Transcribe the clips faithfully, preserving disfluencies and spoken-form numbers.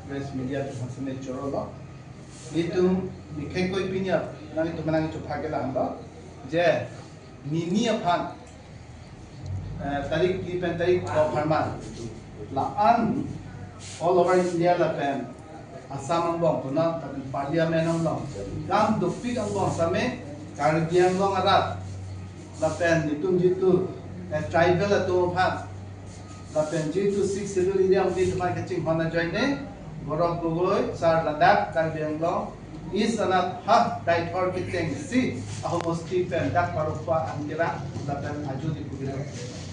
Press media atum aphan seme choro lo. Nelitum nikhai koi pini ap, nanglitum nangchopha ke lahenlo. Je, nini aphan, eh, tarik kli pen tarik ko apharman. La-an all over India lapen Assam angbong punon, lapen Parliament angbong. Kam dopik angbong seme, Karbi Anglong arat. Lapen nelitum jitu, eh, tribal atum aphan. Lapen jitu Sixth Schedule area amonit aphan kachinghon ajoine, Gaurav Gogoi, sir ladak, Karbi Anglong East anat ha Deithor kechengsi ahomosti pen dak parokpa an kerang, lapen ajo di pugilo.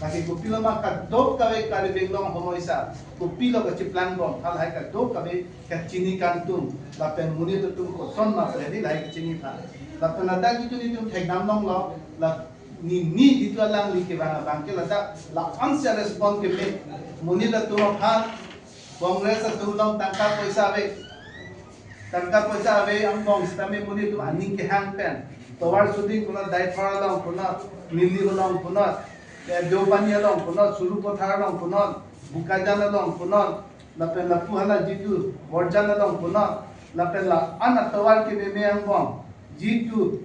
Lake kopilo ma kadokave Karbi Anglong homoi sa, kopilo kachiplangbom, halahai kadokave kachini kangtung, lapen monit atum koson ma pedi lahai kachini tha. Lapen ladak jitu nelitum thekdam longlo, la nini jitu alangli kevang abang ke ladak la-ansi respond keme, monit atum aphan, Congress atum along tangka poisa ave. Tangka poisa ave angbong sitame monit atum aning kehang pen. Tovar suding punon, Deithor along punon, Nilip along punon, eh, Deopani along punon, Sarupathar along punon, Bokajan along punon, lapen lapu hala jitu Borjan along punon, lapen la-an atovar kememe angbong jitu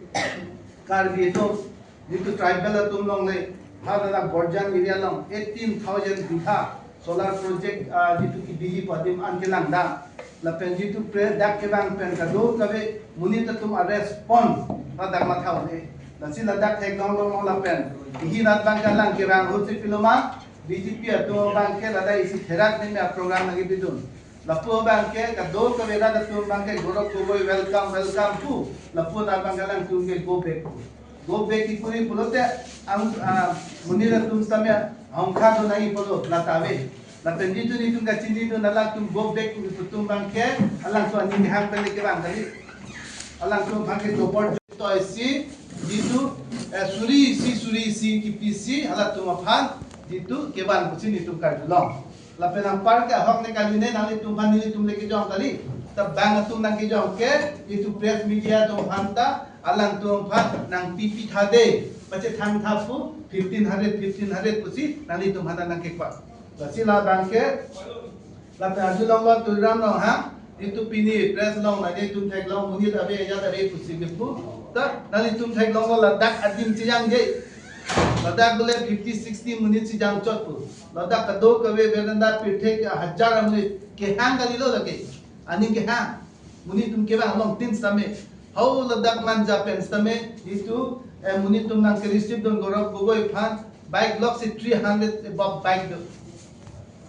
Karbi atum, jitu tribal atum longle, ha hala Borjan area along eighteen thousand bitha solar project, ah, jitu kebiji pu adim an kelangdam. Lapen jitu pre dak kevang pen kadokave monit atum arespond ladak matha un-e. Lasi ladak theklong longlo lapen ihi nat abang ke alang kerang ahut si pilo ma, B J P atum abang ke ladak isi therak ni me program nangkepidun. Lapu abang ke kadokave rat atum abang ke Gaurav Gogoi welcome, welcome pu. Lapu nat abang ke alangtum ke go back pu. Go back kepuri pulote ang, ah, monit atum sitame ahongkha do nangji pulo lata ave. Lapen jitu nelitum kachinidun alangtum go back pu atum abang ke alangtum aning kehang pen le kevang kali. Alangtum aphan ke dobor jotoi si jitu, eh, suri isi, suri isi kepisi halatum aphan jitu kevan pusi nelitum karjulong. Lapen anpar ke ahok ne kali ne, nanglitum aphan nelitum le kejong kali. Ta bang atum nangkejong ke, jitu press media atum aphan ta, alangtum aphan nangpipi tha de, pachethang tha pu, fifteen hundred, fifteen hundred pusi, nanglitum aphan nangkekwa. Lasi la abang ke, lapen arjulonglo Tuliram Ronghang, jitu pini press along nanglitum theklong monit ave ajat ave pusi kepu. Ta nanglitum theklonglo ladak adim chejangje. Ladak bole fifty, sixty monit chejang chot pu. Ladak kadokave veranda pirthe ke hajar amonit kehang kalilo lake. Aning kehang. Monit atum kevang along tin sitame. Hau ladak Manja pen sitame. Jitu, eh, monit atum nangke-receive dun Gaurav Gogoi aphan. Bike lok si three hundred above bike do.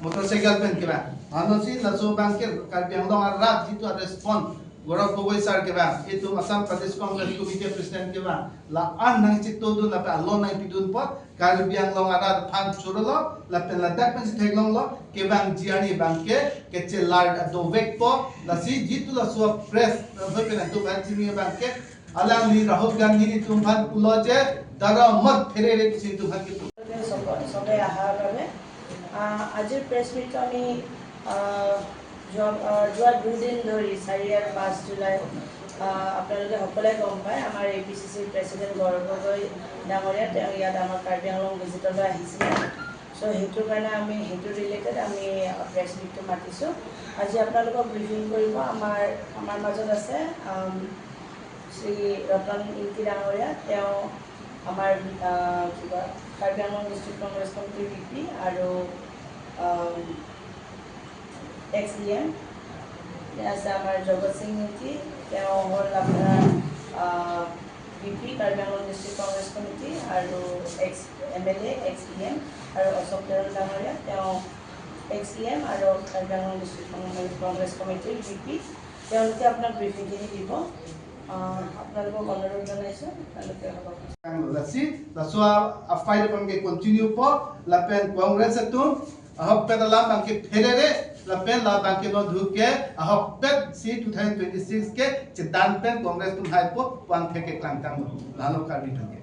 Motorcycle pen kevang. Mano si laso abang ke Karbi Anglong arat jitu arespond. Gaurav Gogoi sir kevang. Itum Assam Pradesh Congress Committee President kevang. La-an nangchitodun lapen alon nangpidun apot. Karbi Anglong arat aphan choro lo. Lapen ladak pensi theklonglo. Kevangji arni abang ke. Kechelar adovekpo. Lasi jitu laso press. Laso pen atum aphan chini abang ke. Alangli Rahul Gandhi nelitum aphan pulo je, dara mat pherere pusi nelitum aphan kepu. সকল, সবে অহাৰ বাবে। আহ, আজিৰ প্ৰেছ মিটটো আমি, আহ, যোৱা, আহ, যোৱা দুদিন ধৰি, চাৰি আৰু পাঁচ জুলাই, আহ, আপোনালোকে সকলোৱে গম পায়, আমাৰ এ পি চি চিৰ প্ৰেচিডেণ্ট গৌৰৱ গগৈ ডাঙৰীয়া, তেওঁ ইয়াত আমাৰ কাৰ্বি আংলং ভিজিটলৈ আহিছিলে। চ' সেইটো কাৰণে আমি, সেইটো ৰিলেটেড আমি, আহ, প্ৰেছ মিটটো মাতিছোঁ। আজি আপোনালোকক ব্ৰিফিং কৰিব আমাৰ, আমাৰ মাজত আছে, আম, শ্ৰী ৰতন ইংতি ডাঙৰীয়া, তেওঁ আমাৰ, আহ, কিবা কাৰ্বি আংলং ডিষ্ট্ৰিক্ট কংগ্ৰেছ কমিটিৰ ভি পি আৰু, আম, এক্স ই এম। আছে আমাৰ জগত সিং ইংতি, তেওঁ হ'ল আপোনাৰ, আহ, ভি পি কাৰ্বি আংলং ডিষ্ট্ৰিক্ট কংগ্ৰেছ কমিটি আৰু এক্স এম এল এ, এক্স ই এম আৰু অশোক তেৰণ ডাঙৰীয়া, তেওঁ এক্স ই এম আৰু কাৰ্বি আংলং ডিষ্ট্ৰিক্ট কংগ্ৰেছ কমিটিৰ ভি পি। তেওঁলোকে আপোনাক ব্ৰিফিংখিনি দিব। আহ, আপোনালোকক অনুৰোধ জনাইছোঁ, আপোনালোকে হ'ব। Lasi, laso a-fight abang ke continue po, lapen Congress atum, ahokpet alam abang ke pherere, lapen la abang ke no dhuke, ahokpet si two thousand twenty-six ke, chedan pen Congress atum haipo, puang thek ke klangtang lo, lalo Karbi pen ke.